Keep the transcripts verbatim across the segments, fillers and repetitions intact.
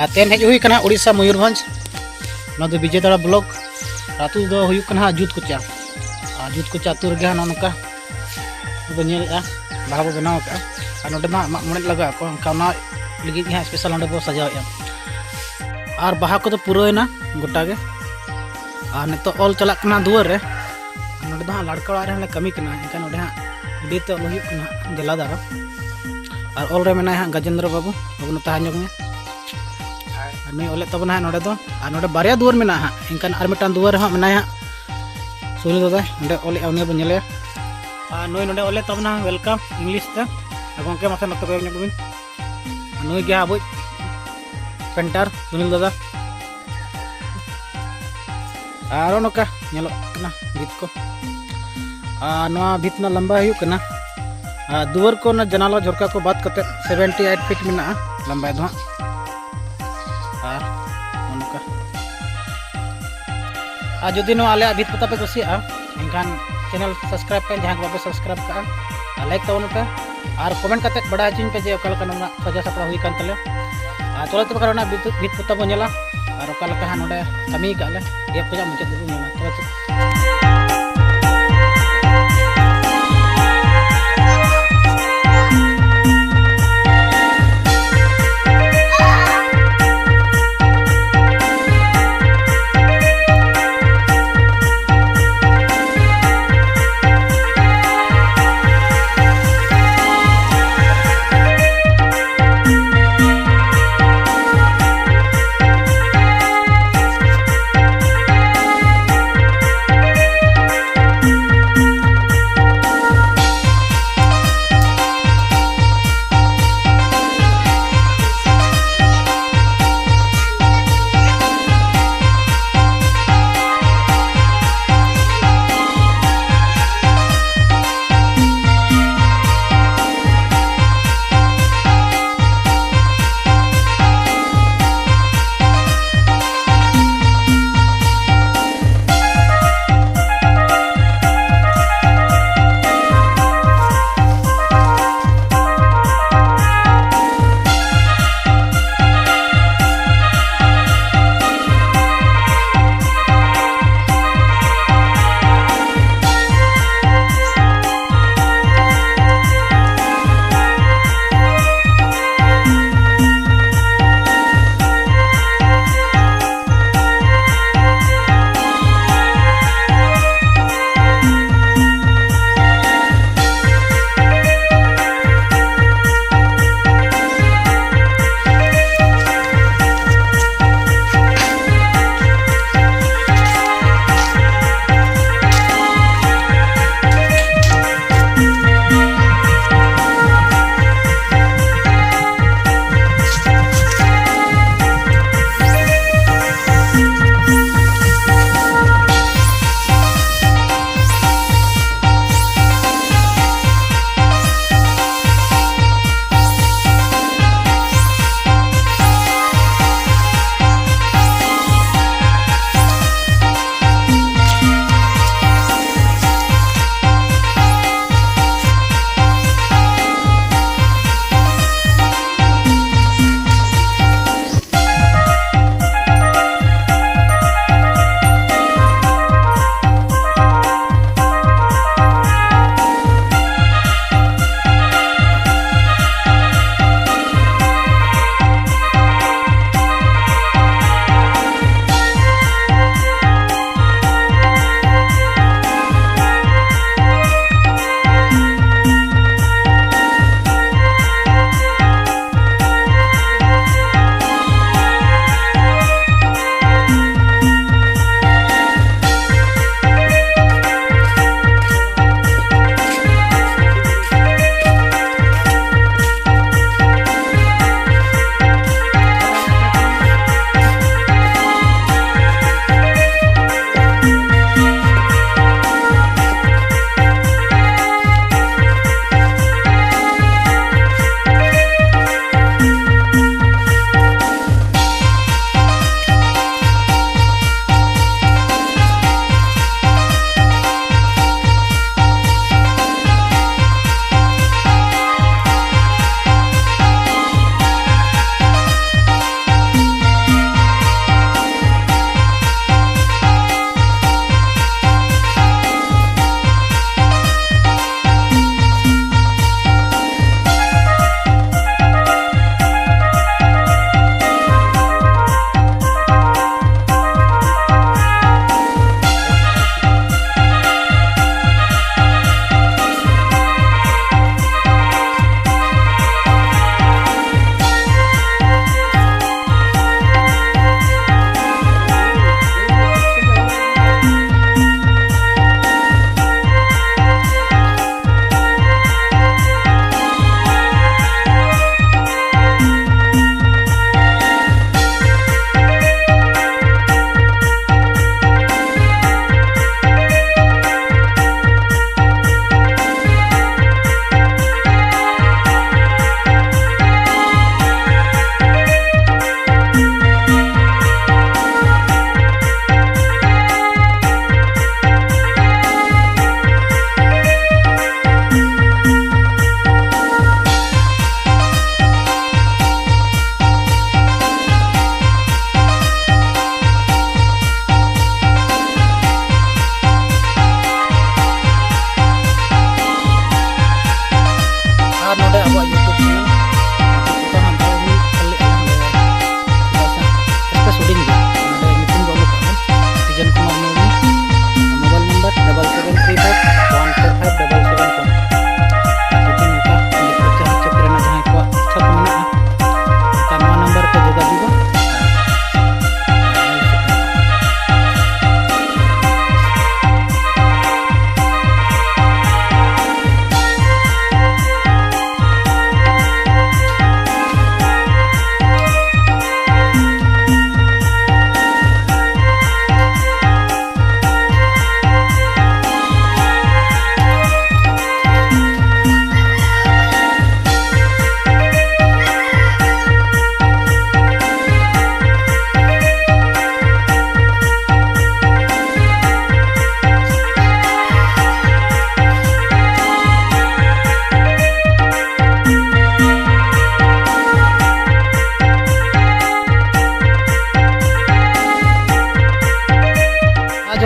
ᱟᱨ ᱛᱮᱦᱮᱧ ᱦᱮᱡ ᱦᱩᱭ ᱠᱟᱱᱟ ᱩᱲᱤᱥᱥᱟ ᱢᱚᱭᱩᱨᱵᱷᱚᱸᱡᱽ᱾ ᱱᱚᱣᱟ ᱫᱚ ᱵᱤᱡᱮᱛᱟᱲᱟ ᱵᱞᱚᱠ᱾ ᱟᱹᱛᱩ ᱫᱚ ᱦᱩᱭᱩᱜ ᱠᱟᱱᱟ ᱦᱟᱸᱜ ᱡᱩᱛᱠᱚᱪᱟ᱾ ᱟᱨ ᱡᱩᱛᱠᱚᱪᱟ ᱟᱹᱛᱩ ᱨᱮᱜᱮ ᱦᱟᱸᱜ ᱱᱚᱜᱼᱚ ᱱᱚᱝᱠᱟ ᱵᱚ ᱧᱮᱞᱮᱫᱼᱟ, ᱵᱟᱦᱟ ᱵᱚ ᱵᱮᱱᱟᱣ ᱟᱠᱟᱫᱼᱟ᱾ ᱟᱨ ᱱᱚᱰᱮ ᱫᱚ ᱦᱟᱸᱜ ᱢᱟᱜ ᱢᱚᱬᱮ ᱞᱟᱜᱟᱜ ᱟᱠᱚ, ᱮᱱᱠᱷᱟᱱ ᱚᱱᱟ ᱞᱟᱹᱜᱤᱫ ᱜᱮ ᱦᱟᱸᱜ ᱥᱯᱮᱥᱟᱞ ᱱᱚᱰᱮ ᱵᱚ ᱥᱟᱡᱟᱣᱮᱫᱼᱟ᱾ ᱟᱨ ᱵᱟᱦᱟ ᱠᱚᱫᱚ ᱯᱩᱨᱟᱹᱣᱮᱱᱟ ᱜᱚᱴᱟ ᱜᱮ᱾ ᱟᱨ ᱱᱤᱛᱚᱜ ᱚᱞ ᱪᱟᱞᱟᱜ ᱠᱟᱱᱟ ᱫᱩᱣᱟᱹᱨ ᱨᱮ᱾ ᱟᱨ ᱱᱚᱰᱮ ᱫᱚ ᱦᱟᱸᱜ ᱞᱟᱲᱠᱟ ᱚᱲᱟᱜ ᱨᱮ ᱦᱟᱸᱜ ᱞᱮ ᱠᱟᱹᱢᱤ ᱠᱟᱱᱟ, ᱮᱱᱠᱷᱟᱱ ᱱᱚᱰᱮ ᱦᱟᱸᱜ ᱩᱰᱤ ᱛᱮ ᱚᱞ ᱦᱩᱭᱩᱜ ᱠᱟᱱᱟ ᱦᱟᱸᱜ ᱡᱮᱞᱟ ᱫᱟᱨᱟ᱾ ᱟᱨ ᱚᱞ ᱨᱮ ᱢᱮᱱᱟᱭᱟ ᱦᱟᱸᱜ ᱜᱟᱡᱮᱱᱫᱨᱚ ᱵᱟᱹᱵᱩ, ᱵᱟᱹᱵᱩ ᱱᱚᱛᱮ ᱦᱟᱸᱜ ᱧᱚᱜ ᱢᱮ᱾ ᱟᱨ ᱱᱩᱭ ᱚᱞᱮᱫ ᱛᱟᱵᱚᱱᱟ ᱦᱟᱸᱜ ᱱᱚᱰᱮ ᱫᱚ, ᱟᱨ ᱱᱚᱰᱮ ᱵᱟᱨᱭᱟ ᱫᱩᱣᱟᱹᱨ ᱢᱮᱱᱟᱜᱼᱟ ᱦᱟᱸᱜ, ᱮᱱᱠᱷᱟᱱ ᱟᱨ ᱢᱤᱫᱴᱟᱝ ᱫᱩᱣᱟᱹᱨ ᱨᱮᱦᱚᱸ ᱢᱮᱱᱟᱭᱟ ᱦᱟᱸᱜ ᱥᱩᱱᱤᱞ ᱫᱟᱫᱟ, ᱚᱸᱰᱮ ᱚᱞᱮᱫᱼᱟ, ᱩᱱᱤ ᱵᱚᱱ ᱧᱮᱞᱮᱭᱟ᱾ ᱟᱨ ᱱᱩᱭ ᱱᱚᱰᱮ ᱚᱞᱮᱫ ᱛᱟᱵᱚᱱᱟ welcome English ᱛᱮ᱾ ᱟᱨ ᱜᱚᱢᱠᱮ ᱢᱟᱥᱮ ᱱᱚᱛᱮ ᱠᱚᱭᱚᱜ ᱧᱚᱜ ᱵᱤᱱ, ᱟᱨ ᱱᱩᱭ ᱜᱮ ᱦᱟᱸᱜ ᱟᱵᱚᱭᱤᱡ ᱯᱮᱱᱴᱟᱨ ᱥᱩᱱᱤᱞ ᱫᱟᱫᱟ᱾ ᱟᱨᱚ ᱱᱚᱝᱠᱟ ᱧᱮᱞᱚᱜ ᱠᱟᱱᱟ ᱵᱷᱤᱛ ᱠᱚ᱾ ᱟᱨ ᱱᱚᱣᱟ ᱵᱷᱤᱛ ᱨᱮᱱᱟᱜ ᱞᱟᱢᱵᱟᱭ ᱦᱩᱭᱩᱜ ᱠᱟᱱᱟ, ᱟᱨ ᱫᱩᱣᱟᱹᱨ ᱠᱚ, ᱚᱱᱟ ᱡᱟᱱᱟᱞᱟ ᱡᱷᱚᱨᱠᱟ ᱠᱚ ᱵᱟᱫ ᱠᱟᱛᱮᱫ seventy eight feet ᱢᱮᱱᱟᱜᱼᱟ ᱞᱟᱢᱵᱟᱭ ᱫᱚ ᱦᱟᱸᱜ᱾ ᱟᱨ ᱱᱚᱜᱼᱚ ᱱᱚᱝᱠᱟ᱾ ᱟᱨ ᱡᱩᱫᱤ ᱱᱚᱣᱟ ᱟᱞᱮᱭᱟᱜ ᱵᱷᱤᱛ ᱯᱚᱛᱟᱣ ᱯᱮ ᱠᱩᱥᱤᱭᱟᱜᱼᱟ, ᱮᱱᱠᱷᱟᱱ channel subscribe ᱯᱮ, ᱡᱟᱦᱟᱸᱭ ᱠᱚ ᱵᱟᱯᱮ subscribe ᱠᱟᱜᱼᱟ, ᱟᱨ like ᱛᱟᱵᱚᱱ ᱯᱮ, ᱟᱨ comment ᱠᱟᱛᱮᱫ ᱵᱟᱲᱟᱭ ᱦᱚᱪᱚᱧ ᱯᱮ ᱡᱮ ᱚᱠᱟ ᱞᱮᱠᱟ ᱱᱚᱣᱟ ᱥᱟᱡᱟᱣ ᱥᱟᱯᱲᱟᱣ ᱦᱩᱭ ᱟᱠᱟᱱ ᱛᱟᱞᱮᱭᱟ᱾ ᱟᱨ ᱪᱚᱞᱚ ᱛᱚᱵᱮ ᱠᱷᱟᱱ ᱚᱱᱟ ᱵᱷᱤᱛ, ᱵᱷᱤᱛ ᱯᱚᱛᱟᱣ ᱵᱚᱱ ᱧᱮᱞᱟ, ᱟᱨ ᱚᱠᱟ ᱞᱮᱠᱟ ᱦᱟᱸᱜ ᱱᱚᱰᱮ ᱠᱟᱹᱢᱤ ᱟᱠᱟᱫ ᱞᱮ, ᱮᱦᱚᱵ ᱠᱷᱚᱱᱟᱜ ᱢᱩᱪᱟᱹᱫ ᱫᱷᱟᱹᱵᱤᱡ ᱵᱚᱱ ᱧᱮᱞᱟ᱾ ᱛᱚᱵᱮ ᱪᱮᱫ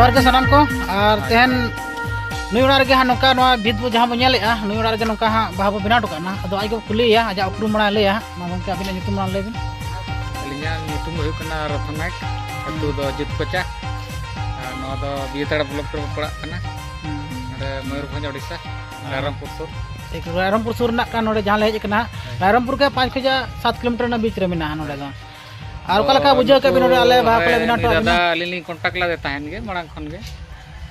ᱟᱨ ᱜᱮ ᱥᱟᱱᱟᱢ ᱠᱚ, ᱟᱨ ᱛᱮᱦᱮᱧ ᱱᱩᱭ ᱚᱲᱟᱜ ᱨᱮᱜᱮ ᱦᱟᱸᱜ ᱱᱚᱝᱠᱟ ᱱᱚᱣᱟ ᱵᱷᱤᱛ ᱵᱚ ᱡᱟᱦᱟᱸ ᱵᱚ ᱧᱮᱞᱮᱫᱼᱟ, ᱱᱩᱭ ᱚᱲᱟᱜ ᱨᱮᱜᱮ ᱱᱚᱝᱠᱟ ᱦᱟᱸᱜ ᱵᱟᱦᱟ ᱵᱚ ᱵᱮᱱᱟᱣ ᱦᱚᱴᱚ ᱠᱟᱜᱼᱟ᱾ ᱟᱫᱚ ᱟᱡ ᱜᱮᱵᱚ ᱠᱩᱞᱤᱭᱮᱭᱟ, ᱟᱡᱟᱜ ᱩᱯᱨᱩᱢ ᱢᱟᱲᱟᱝ ᱞᱟᱹᱭᱟ ᱦᱟᱸᱜ᱾ ᱢᱟ ᱜᱚᱢᱠᱮ, ᱟᱹᱵᱤᱱᱟᱜ ᱧᱩᱛᱩᱢ ᱢᱟᱲᱟᱝ ᱞᱟᱹᱭ ᱵᱤᱱ᱾ ᱟᱹᱞᱤᱧᱟᱜ ᱧᱩᱛᱩᱢ ᱫᱚ ᱦᱩᱭᱩᱜ ᱠᱟᱱᱟ ᱨᱚᱛᱚᱱ ᱱᱟᱭᱮᱠ᱾ ᱟᱹᱛᱩ ᱫᱚ ᱡᱩᱛᱠᱚᱪᱟ᱾ ᱟᱨ ᱱᱚᱣᱟ ᱫᱚ ᱵᱤᱭᱟᱹᱛᱟᱲᱟ ᱵᱞᱚᱠ ᱨᱮ ᱯᱟᱲᱟᱜ ᱠᱟᱱᱟ᱾ ᱱᱚᱰᱮ ᱢᱚᱭᱩᱨᱵᱷᱚᱸᱡᱽ, ᱳᱰᱤᱥᱟ, ᱨᱟᱭᱨᱚᱝᱯᱩᱨ ᱥᱩᱨ᱾ ᱴᱷᱤᱠ, ᱨᱟᱭᱨᱚᱝᱯᱩᱨ ᱥᱩᱨ ᱨᱮᱱᱟᱜ ᱠᱟᱱ ᱱᱚᱰᱮ ᱡᱟᱦᱟᱸ ᱞᱮ ᱦᱮᱡ ᱟᱠᱟᱱᱟ ᱦᱟᱸᱜ, ᱦᱳᱭ᱾ ᱨᱟᱭᱨᱚᱝᱯᱩᱨ ᱠᱷᱚᱱ ᱯᱟᱸᱪ ᱠᱷᱚᱱᱟᱜ ᱥᱟᱛ ᱠᱤᱞᱳᱢᱤᱴᱟᱨ ᱨᱮᱱᱟᱜ ᱵᱤᱪ ᱨᱮ ᱢᱮᱱᱟᱜᱼᱟ ᱱᱚᱰᱮ ᱫᱚ᱾ ᱟᱨ ᱚᱠᱟ ᱞᱮᱠᱟ ᱵᱩᱡᱷᱟᱹᱣ ᱠᱮᱫ ᱵᱤᱱ ᱱᱚᱰᱮ ᱟᱞᱮ ᱵᱟᱦᱟ ᱠᱚᱞᱮ ᱵᱮᱱᱟᱣ ᱦᱚᱴᱚ ᱟᱹᱵᱤᱱᱟ? ᱫᱟᱫᱟ ᱟᱹᱞᱤᱧ ᱞᱤᱧ ᱠᱚᱱᱴᱟᱠᱴ ᱞᱮᱫᱮ ᱛᱟᱦᱮᱱ ᱜᱮ ᱢᱟᱲᱟᱝ ᱠᱷᱚᱱ ᱜᱮ᱾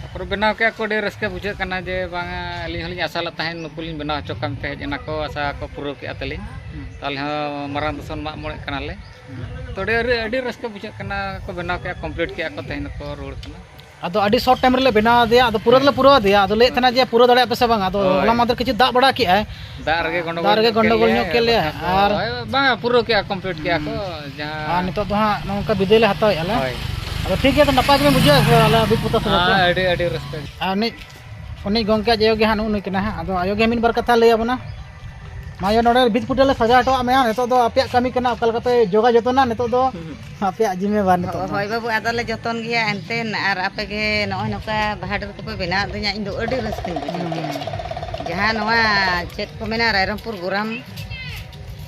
ᱛᱟᱨᱯᱚᱨᱮ ᱵᱮᱱᱟᱣ ᱠᱮᱫᱼᱟ ᱠᱚ, ᱟᱹᱰᱤ ᱨᱟᱹᱥᱠᱟᱹ ᱵᱩᱡᱷᱟᱹᱜ ᱠᱟᱱᱟ ᱡᱮ ᱵᱟᱝᱟ, ᱟᱹᱞᱤᱧ ᱦᱚᱸᱞᱤᱧ ᱟᱥᱟ ᱞᱮᱫ ᱛᱟᱦᱮᱸᱫ ᱱᱩᱠᱩ ᱞᱤᱧ ᱵᱮᱱᱟᱣ ᱦᱚᱪᱚ ᱠᱟᱱ ᱛᱮ ᱦᱮᱡ ᱮᱱᱟ ᱠᱚ, ᱟᱥᱟ ᱠᱚ ᱯᱩᱨᱟᱹᱣ ᱠᱮᱫᱼᱟ ᱛᱟᱹᱞᱤᱧ᱾ ᱦᱩᱸ᱾ ᱛᱚ ᱟᱞᱮ ᱦᱚᱸ ᱢᱟᱨᱟᱝ ᱫᱤᱥᱚᱢ ᱢᱟᱜ ᱢᱚᱬᱮᱜ ᱠᱟᱱᱟᱞᱮ᱾ ᱦᱩᱸ᱾ ᱛᱚ ᱟᱹᱰᱤ, ᱟᱹᱰᱤ, ᱟᱹᱰᱤ ᱨᱟᱹᱥᱠᱟᱹ ᱵᱩᱡᱷᱟᱹᱜ ᱠᱟᱱᱟ, ᱠᱚ ᱵᱮᱱᱟᱣ ᱠᱮᱫᱼᱟ, ᱠᱚᱢᱯᱞᱤᱴ ᱠᱮᱫᱼᱟ ᱠᱚ, ᱛᱮᱦᱮᱧ ᱫᱚᱠᱚ ᱨᱩᱣᱟᱹᱲ ᱠᱟᱱᱟ᱾ ᱟᱫᱚ ᱟᱹᱰᱤ ᱥᱚᱨᱴ ᱴᱟᱭᱤᱢ ᱨᱮᱞᱮ ᱵᱮᱱᱟᱣ ᱟᱫᱮᱭᱟ, ᱟᱫᱚ ᱯᱩᱨᱟᱹ ᱫᱚᱞᱮ ᱦᱮᱸ᱾ ᱯᱩᱨᱟᱹᱣ ᱟᱫᱮᱭᱟ, ᱟᱫᱚ ᱞᱟᱹᱭᱮᱫ ᱛᱟᱦᱮᱱᱟ ᱡᱮ ᱯᱩᱨᱟᱹᱣ ᱫᱟᱲᱮᱭᱟᱜ ᱯᱮ ᱥᱮ ᱵᱟᱝ, ᱟᱫᱚ ᱦᱳᱭ᱾ ᱦᱚᱞᱟ ᱢᱟᱫᱷᱮᱨ ᱠᱤᱪᱷᱩ ᱫᱟᱜ ᱵᱟᱲᱟ ᱠᱮᱜᱼᱟᱭ᱾ ᱫᱟᱜ ᱨᱮᱜᱮ ᱫᱟᱜ ᱨᱮᱜᱮ ᱜᱚᱱᱰᱚᱜᱳᱞ ᱧᱚᱜ ᱠᱮᱫ ᱞᱮᱭᱟ, ᱵᱟᱠᱷᱟᱱ ᱫᱚ, ᱟᱨ ᱦᱳᱭ, ᱵᱟᱝ, ᱯᱩᱨᱟᱹᱣ ᱠᱮᱜᱼᱟ, ᱠᱚᱢᱯᱞᱤᱴ ᱠᱮᱜᱼᱟ ᱠᱚ, ᱦᱩᱸ᱾ ᱡᱟᱦᱟᱸ ᱟᱨ ᱱᱤᱛᱚᱜ ᱫᱚ ᱦᱟᱸᱜ ᱱᱚᱜᱼᱚ ᱱᱚᱝᱠᱟ ᱵᱤᱫᱟᱹᱭ ᱞᱮ ᱦᱟᱛᱟᱣᱮᱫᱼᱟ ᱞᱮ᱾ ᱦᱳᱭ᱾ ᱟᱫᱚ ᱴᱷᱤᱠ ᱜᱮᱭᱟ, ᱛᱚ ᱱᱟᱯᱟᱭ ᱜᱮᱵᱮᱱ ᱵᱩᱡᱷᱟᱹᱣᱮᱫᱼᱟ ᱥᱮ ᱟᱞᱮ ᱵᱤᱫ ᱯᱚᱛᱟᱥ ᱨᱮ? ᱦᱮᱸ, ᱟᱹᱰᱤ, ᱟᱹᱰᱤ ᱨᱟᱹᱥᱠᱟᱹ᱾ ᱟᱨ ᱩᱱᱤ, ᱩᱱᱤ ᱜᱚᱢᱠᱮ ᱟᱡ ᱟᱭᱳ ᱜᱮ ᱦᱟᱸᱜ ᱱᱩᱜᱼᱩ ᱱᱩᱭ ᱠᱟᱱᱟ ᱦᱟᱸᱜ, ᱟᱫᱚ ᱟᱭᱳ ᱜᱮ ᱢᱤᱫ ᱵᱟᱨ ᱠᱟᱛᱷᱟ ᱞᱟᱹᱭ ᱟᱵᱚᱱᱟ᱾ ᱢᱟ ᱟᱭᱳ, ᱱᱚᱰᱮ ᱵᱷᱤᱛ ᱯᱩᱴᱟᱹ ᱞᱮ ᱥᱟᱡᱟᱣ ᱦᱚᱴᱚᱣᱟᱜ ᱢᱮᱭᱟ, ᱱᱤᱛᱚᱜ ᱫᱚ ᱟᱯᱮᱭᱟᱜ ᱠᱟᱹᱢᱤ ᱠᱟᱱᱟ, ᱚᱠᱟ ᱞᱮᱠᱟ ᱯᱮ ᱡᱚᱜᱟᱣ ᱡᱚᱛᱚᱱᱟ, ᱱᱤᱛᱚᱜ ᱫᱚ ᱦᱩᱸ᱾ ᱟᱯᱮᱭᱟᱜ ᱡᱤᱢᱢᱮᱣᱟᱨ ᱱᱤᱛᱚᱜ ᱫᱚ᱾ ᱦᱳᱭ ᱵᱟᱹᱵᱩ, ᱟᱫᱚᱞᱮ ᱡᱚᱛᱚᱱ ᱜᱮᱭᱟ ᱮᱱᱛᱮ, ᱟᱨ ᱟᱯᱮ ᱜᱮ ᱱᱚᱜᱼᱚᱭ ᱱᱚᱝᱠᱟ ᱵᱟᱦᱟ ᱰᱟᱹᱨ ᱠᱚᱯᱮ ᱵᱮᱱᱟᱣ ᱟᱹᱫᱤᱧᱟ, ᱤᱧ ᱫᱚ ᱟᱹᱰᱤ ᱨᱟᱹᱥᱠᱟᱹᱧ ᱵᱩᱡᱷᱟᱹᱣ ᱠᱮᱫᱼᱟ᱾ ᱦᱩᱸ᱾ ᱡᱟᱦᱟᱸ ᱱᱚᱣᱟ ᱪᱮᱫ ᱠᱚ ᱢᱮᱱᱟ, ᱨᱟᱭᱨᱚᱝᱯᱩᱨ ᱜᱚᱨᱟᱢ,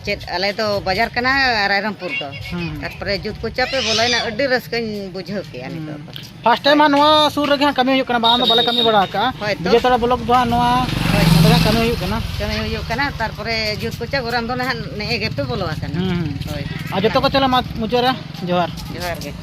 ᱪᱮᱫ ᱟᱞᱮ ᱫᱚ ᱵᱟᱡᱟᱨ ᱠᱟᱱᱟ ᱨᱟᱭᱨᱚᱝᱯᱩᱨ ᱫᱚ᱾ ᱦᱩᱸ᱾ ᱛᱟᱨᱯᱚᱨᱮ ᱡᱩᱛ ᱠᱚᱪᱟ ᱯᱮ ᱵᱚᱞᱚᱭᱮᱱᱟ, ᱟᱹᱰᱤ ᱨᱟᱹᱥᱠᱟᱹᱧ ᱵᱩᱡᱷᱟᱹᱣ ᱠᱮᱫᱼᱟ ᱱᱤᱛᱚᱜ ᱫᱚ᱾ ᱯᱷᱟᱥᱴ ᱴᱟᱭᱤᱢ ᱦᱟᱸᱜ ᱱᱚᱣᱟ ᱥᱩᱨ ᱨᱮᱜᱮ ᱦᱟᱸᱜ ᱠᱟᱹᱢᱤ ᱦᱩᱭᱩᱜ ᱠᱟᱱᱟ, ᱵᱟᱝ ᱫᱚ ᱵᱟᱞᱮ ᱠᱟᱹᱢᱤ ᱵᱟᱲᱟ ᱟᱠᱟᱜᱼᱟ᱾ ᱦᱳᱭ ᱛᱚ᱾ ᱵᱤᱡᱮᱛᱟᱲᱟ ᱵᱞᱚᱠ ᱫᱚ ᱦᱟᱸᱜ ᱱᱚᱣᱟ ᱦᱳᱭ᱾ ᱱᱚᱰᱮ ᱦᱟᱸᱜ ᱠᱟᱹᱢᱤ ᱦᱩᱭᱩᱜ ᱠᱟᱱᱟ᱾ ᱠᱟᱹᱢᱤ ᱦᱩᱭᱩᱜ ᱠᱟᱱᱟ, ᱛᱟᱨᱯᱚᱨᱮ ᱡᱩᱛ ᱠᱚᱪᱟ ᱜᱚᱨᱟᱢ ᱫᱚ ᱱᱟᱦᱟᱜ ᱱᱮᱜᱼᱮ ᱜᱮᱯᱮ ᱵᱚᱞᱚ ᱟᱠᱟᱱᱟ᱾ ᱦᱩᱸ, ᱦᱩᱸ᱾ ᱦᱳᱭ᱾ ᱟᱨ ᱡᱚᱛᱚ ᱠᱚ ᱪᱟᱞᱟᱜ ᱢᱟ ᱢᱩᱪᱟᱹᱫ ᱨᱮ ᱡᱚᱦᱟᱨ᱾ ᱡᱚᱦᱟᱨ ᱜᱮ᱾